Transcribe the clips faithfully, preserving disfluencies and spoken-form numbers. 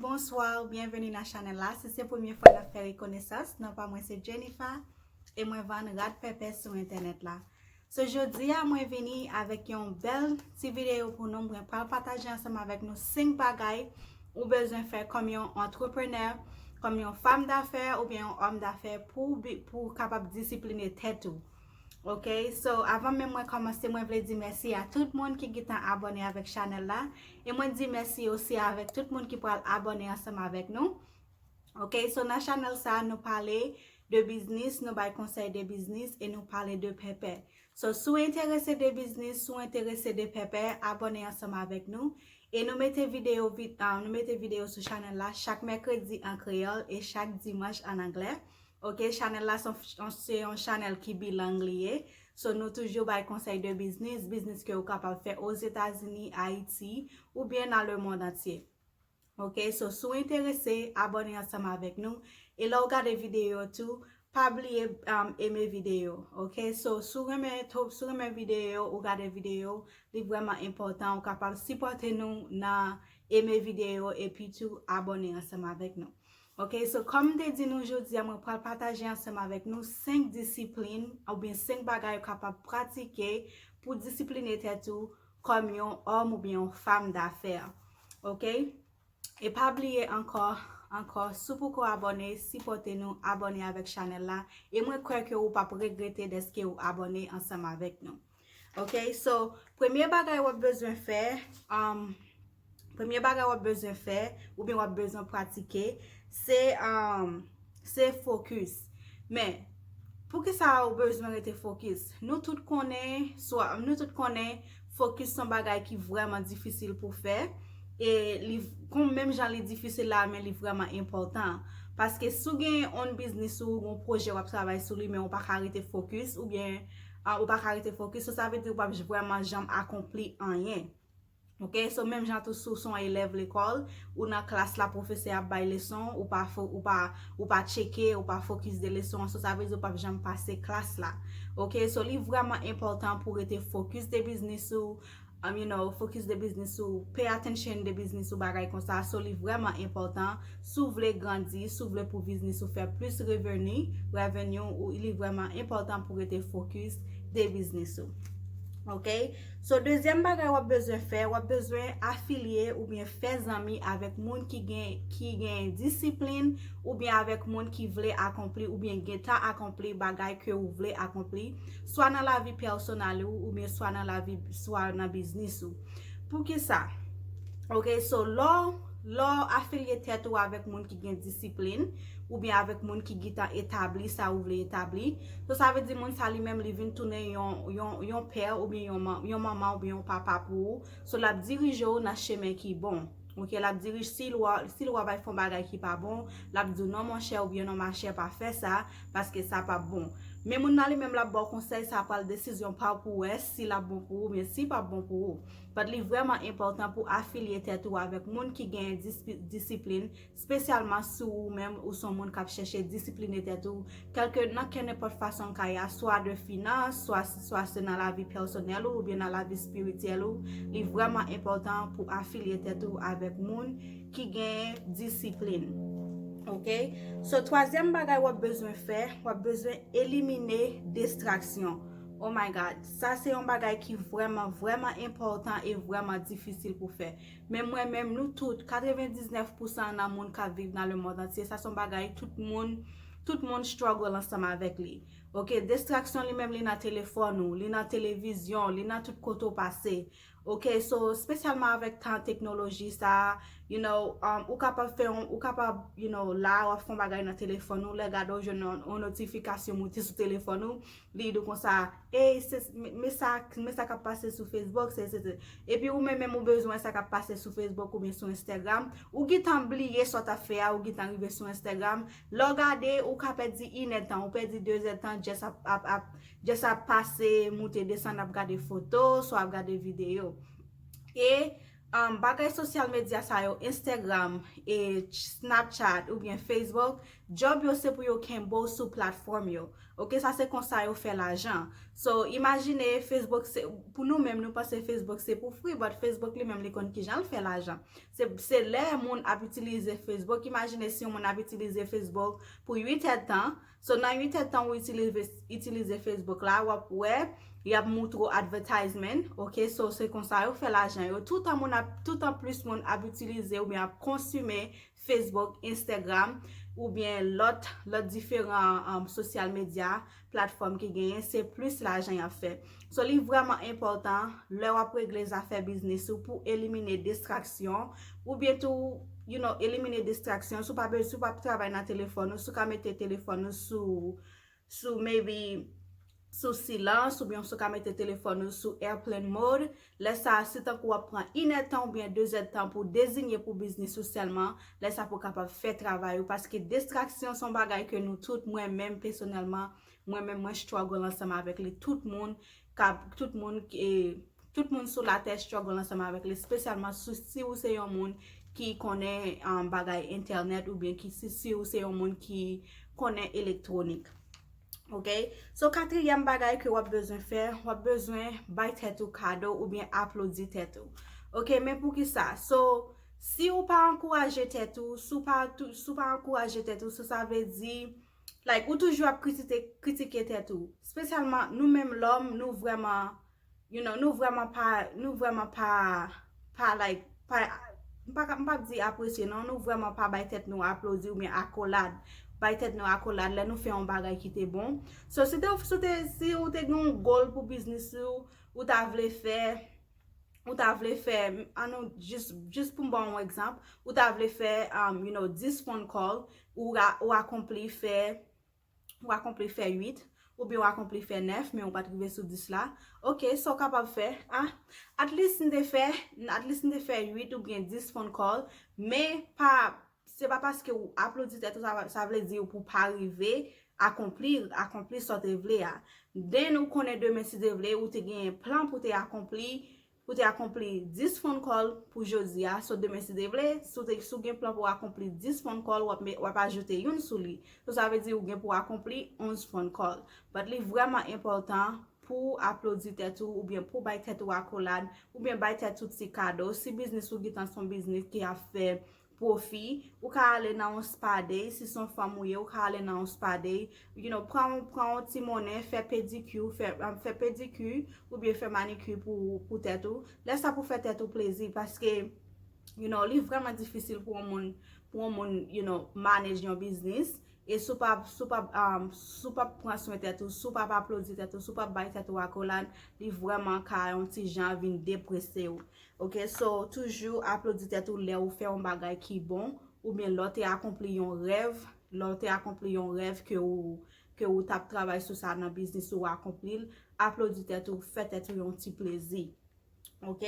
Bonsoir, byenveni nan chanèl la. Si se premye fwa n ap fè rekonesans, non pa mwen se Jennifer e mwen vann rad pèpè sou entènèt la. So, jodi a mwen vini avèk yon bèl ti videyo pou nou. Mwen pral pataje ansanm avèk nou senk bagay ou bezwen fè kòm yon antreprenè, kòm yon fanm dafè oubyen yon òm dafè pou, bi- pou w kapab disipline tèt ou. Ok, so avan menm mwen kòmanse, mwen vle di mèsi a tout moun ki gentan abòne avèk chanèl la. E mwen di mèsi osi avèk tout moun ki pral abòne ansanm avèk nou. Ok, so nan chanèl sa, nou pale de biznis, nou bay konsèy de biznis e nou pale de pèpè. So, si w enterese de biznis, si w enterese de pèpè, abòne ansanm avèk nou. E nou mete videyo, vid- ah, nou mete videyo sou chanèl la chak mèkredi an kreyòl e chak dimanch an anglè. Ok, chanèl la se yon, se yon chanèl ki bilang li ye. So, nou toujou bay konsèy de biznis, biznis ke ou kapab fè Ozetazini, Ayiti, oubyen nan lemond antye. Ok, so si w enterese, abòne ansanm avèk nou. E lè w gade videyo tou, pa bliye um, eme videyo. Ok, so si w renmen, tou- si w renmen videyo, ou gade videyo, li vrèman enpòtan. Ou kapab sipòte nou nan eme videyo epi tou abòne ansanm avèk nou. Ok, so kòm m te di nou, jodi a mwen pral pataje ansanm avèk nou senk disiplin oubyen senk bagay ou kapab pratike pou disipline tèt ou kòm yon òm oubyen yon fanm dafè. Ok? E pa bliye ankò, ankò, si w poko abòne, sipòte nou, abòne avèk chanèl la. E mwen kwè ke ou p ap regrete dèske ou abòne ansanm avèk nou. Ok, so, premye bagay w ap bezwen fè, um, premye bagay w ap bezwen fè, oubyen w ap bezwen pratike, se, um, se fokis. Men, poukisa ou bezwen rete fokis? Nou tout konnen, swa, nou tout konnen, fokis se yon bagay ki vrèman difisil pou fè. E li, kon menm jan li difisil la, men li vrèman enpòtan. Paske si w gen yon biznis ou yon pwojè w ap travay sou li, men ou pa ka rete fokis, oubyen ah, ou pa ka rete fokis, so sa vle di ou p ap j- vrèman janm akonpli anyen. Ok, so menm jan tou si w se yon elèv lekòl, ou nan klas la, pwofesè ap bay leson, ou pa fo- ou pa ou pa tcheke, ou pa fokis de leson an, so sa vle di ou p ap janm pase klas la. Ok, so li vrèman enpòtan pou rete fokis de biznis ou, um, you know, fokis de biznis ou, pay attention de biznis ou, bagay konsa. So li vrèman enpòtan si w vle grandi, si w vle pou biznis ou fè plis reveni, reveni ou, li vrèman enpòtan pou rete fokis de biznis ou. Ok? So, dezyèm bagay w ap bezwen fè, w ap bezwen afilye oubyen fè zanmi avèk moun ki gen, ki gen disiplin oubyen avèk moun ki vle akonpli oubyen gentan akonpli bagay ke ou vle akonpli, swa nan lavi pèsonèl ou oubyen swa nan lavi, swa nan biznis ou. Poukisa? Ok, so lè w, lè w afilye tèt ou avèk moun ki gen disiplin, oubyen avèk moun ki gentan etabli sa ou vle etabli, so sa vle di moun sa li menm li vin tounen yon, yon, yon pè oubyen yon, man- yon manman oubyen yon papa pou ou, so l ap dirije w nan chemen ki bon. Ok, l ap dirije, si l wè, si l wè w ap fè yon bagay ki pa bon, l ap di w non monchè oubyen non machè pa fè sa, paske sa p ap bon. Men moun nan li menm l ap ba w konsèy, sa pral desizyon pa w pou w wè si l ap bon pou ou oubyen si l p ap bon pou ou. But li vrèman enpòtan pou afilye tèt ou avèk moun ki genyen dispi- disiplin, espesyalman si ou menm ou se yon moun k ap chèche disipline tèt ou, kèlke nan kenenpòt fason l ka ye a, swa de finans, swa, swa se nan lavi pèsonèl ou oubyen nan lavi espirityèl ou, li vrèman enpòtan pou afilye tèt ou avèk moun ki genyen disiplin. Ok? So, twazyèm bagay w ap bezwen fè, w ap bezwen elimine distraksyon. Oh my God, sa se yon bagay ki vrèman, vrèman enpòtan e vrèman difisil pou fè. Men mwen menm, nou tout, katrevendiznèf pousan nan moun k ap viv nan lemond antye, sa se yon bagay tout moun, tout moun struggle ansanm avèk li. Ok, distraksyon li menm li nan telefòn ou, li nan televizyon, li nan tout kote w pase. Ok, so, espesyalman avèk tan teknoloji sa, you know, um, ou kapab fè yon, ou kapab, you know, la w ap fè yon bagay nan telefòn ou, lè gade w jwenn yon, yon notifikasyon moute sou telefòn ou, li di w konsa, ey, se, men, men sa, men sa k ap pase sou Facebook, se, se, se. Epi ou menm menm ou bezwen sa k ap pase sou Facebook oubyen sou Instagram, ou gentan bliye sa w t ap fè a, ou gentan rive sou Instagram. Lè w gade, ou ka pèdi inèdtan, ou pèdi dezèdtan, just ap, ap, ap, just ap pase, moute, desann, ap gade foto, swa ap gade videyo. E, um, bagay sosyal medya sa yo, Instagram, e Snapchat oubyen Facebook, Job yo se pou yo kenbe w sou platfòm yo. Ok, sa se konsa yo fè lajan. So, imajine Facebook se, pou nou menm, nou panse Facebook se pou free, but Facebook li menm li konn kijan l fè lajan. Se, se lè moun ap itilize Facebook, imajine si yon moun ap itilize Facebook pou uit èdtan. So, nan uit èdtan ou itilize, itilize Facebook la, w ap wè, y ap moutre w advertisement, ok? So, se konsa yo fè lajan yo. Toutan moun ap, toutan plis moun ap itilize oubyen ap konsime Facebook, Instagram, oubyen lòt, lòt diferan, um, sosyal medya, platfòm ki genyen, se plis lajan y ap fè. So, li vrèman enpòtan lè w ap regle zafè biznis ou pou elimine distraksyon, oubyen tou, you know, elimine distraksyon. Si w pa be-, si w p ap travay nan telefòn ou, si w ka mete telefòn ou sou, sou maybe, sou silans, oubyen si w ka mete telefòn ou sou airplane mode, lè sa a, si tankou w ap pran inèdtan oubyen dezèdtan pou deziye pou biznis ou sèlman, lè sa a pou w kapab fè travay ou, paske distraksyon se yon bagay ke nou tout, mwen menm pèsonèlman, mwen menm mwen struggle ansanm avèk li, tout moun k ap, tout moun, e, tout moun sou latè struggle ansanm avèk li, espesyalman si, si ou se yon moun ki konnen, um, bagay entènèt oubyen ki, si, si ou se yon moun ki konnen elektwonik. Ok? So, katriyèm bagay ke w ap bezwen fè, w ap bezwen bay tèt ou kado oubyen aplodi tèt ou. Ok, men poukisa? So, si ou pa ankouraje tèt ou, si ou pa tou, si ou pa ankouraje tèt ou, so sa vle di, like, ou toujou ap kritike, kritike tèt ou. Espesyalman, nou menm lòm, nou vrèman, you know, nou vrèman pa, nou vrèman pa, pa, like, pa, m pa, m p ap di apresye, non, nou vrèman pa bay tèt nou aplodi oubyen akolad. Bay tèt nou akolad lè nou fè yon bagay ki te bon. So, si te, si te, si ou te gen yon goal pou biznis ou, ou ta vle fè, ou ta vle fè, an nou, jis, jis pou m ba w yon egzanp, ou ta vle fè, um, you know, dis phone call, ou a, ou akonpli fè, ou akonpli fè uit, oubyen ou akonpli fè nèf, men ou pa t rive sou dis la. Ok, sa w kapab fè, ah, at least m te fè, at least m te fè uit oubyen dis phone call, men pa, se pa paske ou aplodi tèt ou, sa, sa vle di ou pou pa rive akonpli, akonpli sa w te vle a. Then ou konnen demen si Dye vle, ou te gen plan pou te akonpli, pou te akonpli dis phone call pou jodi a. So demen si Dye vle, si w te, si w gen plan pou w akonpli dis phone call, w ap, w ap ajoute youn sou li. So sa vle di ou gen pou w akonpli onz phone call. But li vrèman enpòtan pou w aplodi tèt ou, oubyen pou w bay tèt ou akolad, oubyen bay tèt ou ti kado. Si biznis ou gentan se yon biznis ki ap fè pwofi, ou ka ale nan yon spa day, si se yon fanm ou ye, ou ka ale nan yon spa day, you know, pran, pran yon ti monnen, fè pedicure, fè, um, fè pedicure oubyen fè manicure pou, pou tèt ou. Lè sa pou fè tèt ou plezi, paske, you know, li vrèman difisil pou yon moun, pou yon moun, you know, manage yon biznis. E si w pa, si w pa, um, si w pa pran swen tèt ou, si w pa aplodi tèt ou, si w pa bay tèt ou akolad, li vrèman ka yon ti jan vin deprese w. Ok, so toujou aplodi tèt ou lè ou fè yon bagay ki bon, oubyen lè w te akonpli yon rèv, lè w te akonpli yon rèv ke ou, ke ou t ap travay sou sa nan biznis ou, akonpli l, aplodi tèt ou, fè tèt ou yon ti plezi. Ok,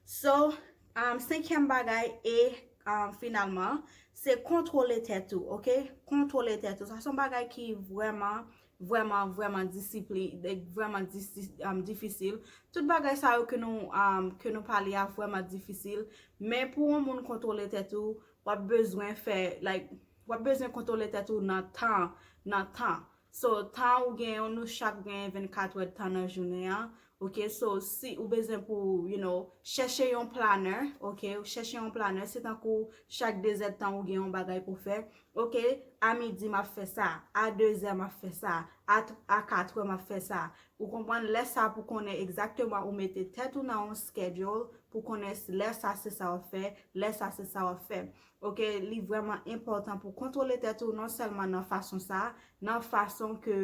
so, um, senkyèm bagay e, um, finalman, se kontwole tèt ou, ok? Kontwole tèt ou. Sa se yon bagay ki vrèman, vrèman, vrèman disiplin, vrèman disi-, um, difisil. Tout bagay sa yo ke nou, um, ke nou pale a vrèman difisil. Men pou yon moun kontwole tèt ou, w ap bezwen fè, like, w ap bezwen kontwole tèt ou nan tan, nan tan. So, tan ou gen, nou chak gen vennkat èd tan nan jounen an. Ok, so, si ou bezwen pou, you know, chèche yon planner, ok, ou chèche yon planner, se tankou chak de zèdtan ou gen yon bagay pou fè. Ok, a midi m ap fè sa, a de zè m ap fè sa, a, a kat è m ap fè sa. Ou konprann, lè sa pou konnen egzakteman ou mete tèt ou nan yon schedule pou konnen s-, lè sa se sa w ap fè, lè sa se sa w ap fè. Ok, li vrèman enpòtan pou kontwole tèt ou non sèlman nan fason sa, nan fason ke,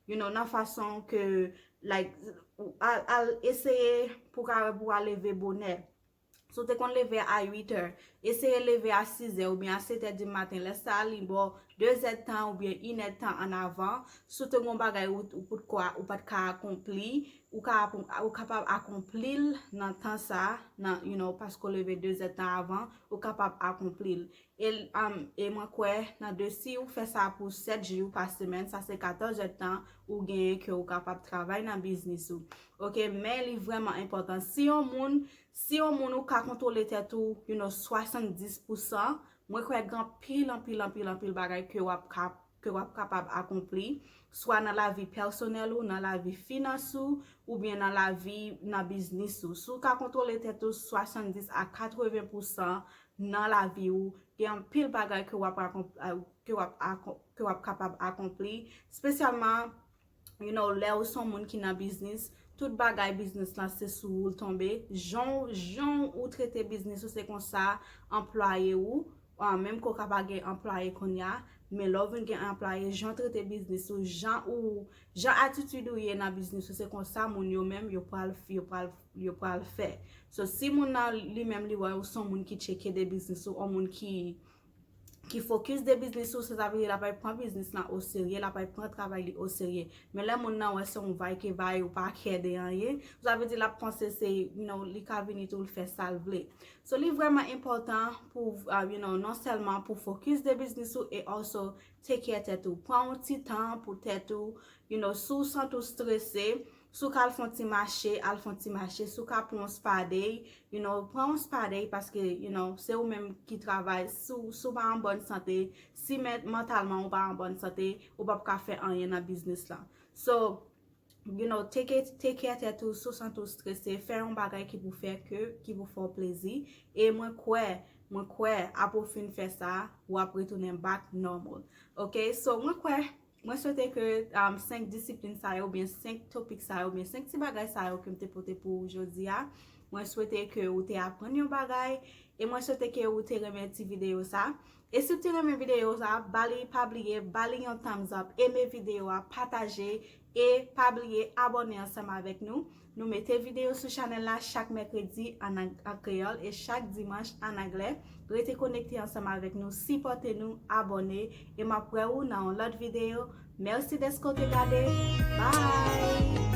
you know, nan fason ke, like, ou al, al eseye pou ka, pou w al leve bonè. Si w te konn leve a uit è, eseye leve a sis è oubyen a sèt è di maten. Lè sa a li bò de zèdtan oubyen inèdtan an avan. Si w te gen yon bagay ou, ou pout ko a, ou pa t ka akonpli, ou ka, ou kapab akonpli l nan tan sa a, nan, you know, paske w leve de zèdtan avan, ou kapab akonpli l. E, um, e mwen kwè nan de, si ou fè sa pou sèt jou pa semèn, sa se katòz èdtan ou genyen ke ou kapab travay nan biznis ou. Ok, men li vrèman enpòtan. Si yon moun, si yon moun ou ka kontwole tèt ou, you know, swasanndis pousan, Mwen kwè gen anpil, anpil, anpil, anpil bagay ke w ap kap ke w ap kapab akonpli, swa nan lavi pèsonèl ou, nan lavi finans ou, oubyen nan lavi nan biznis ou. Si w ka kontwole tèt ou swasanndis a katreven pousan nan lavi w, gen anpil bagay ke w ap akonp- ke w ap akon- ke w ap kapab akonpli, espesyalman you know, lè ou se yon moun ki nan biznis, tout bagay biznis lan se sou ou l tonbe. Jan jan ou trete biznis ou se konsa anplwaye ou, ah, menm ke w ka pa gen anplwaye kounye a, men lè w vin gen anplwaye, jan w trete biznis ou, jan ou jan atitid ou ye nan biznis ou se konsa moun yo menm yo pral yo pral yo pral fè. So si moun nan li menm li wè ou se yon moun ki tcheke de biznis ou, yon moun ki ki fokis de biznis ou, sa vle di l ap pran biznis lan oserye, l ap pran travay li oserye. Men lè moun nan wè se yon vay ke vay ou pa kè de anyen, sa vle di l ap panse se you know, li ka vini tou l fè sa l vle. So li vrèman enpòtan pou uh, you know, non sèlman pou fokis de biznis ou e also take care tèt ou. Pran yon ti tan pou tèt ou, you know, si w santi w strese, si w ka al fè yon ti mache, al fè yon ti mache, si w ka pran yon spa day, you know, pran yon spa day paske you know, se ou menm ki travay, si w si w pa an bòn sante, si men- mantalman ou pa an bòn sante, ou p ap ka fè anyen nan biznis lan. So you know, take it, take care tèt ou, si w santi w strese, fè yon bagay ki pou fè ke ki pou fè w plezi. E mwen kwè, mwen kwè apre w fin fè sa, w ap retounen back normal. Ok, so mwen kwè Mwen swete ke um, senk disiplin sa yo, oubyen senk topik sa yo, oubyen senk ti bagay sa yo ke m te pote pou ou jodi a, mwen swete ke ou te aprann yon bagay, e mwen swete ke ou te renmen ti videyo sa. E si w te renmen videyo sa, ba li, pa bliye, ba li yon thumbs up, eme videyo a, pataje, e pa bliye abòne ansanm avèk nou. Nou mete videyo sou chanèl la chak mèkredi an, an kreyòl e chak dimanch an anglè. Rete konekte ansanm avèk nou, sipòte nou, abòne, e m ap wè ou nan yon lòt videyo. Mèsi dèske w te gade. Bye!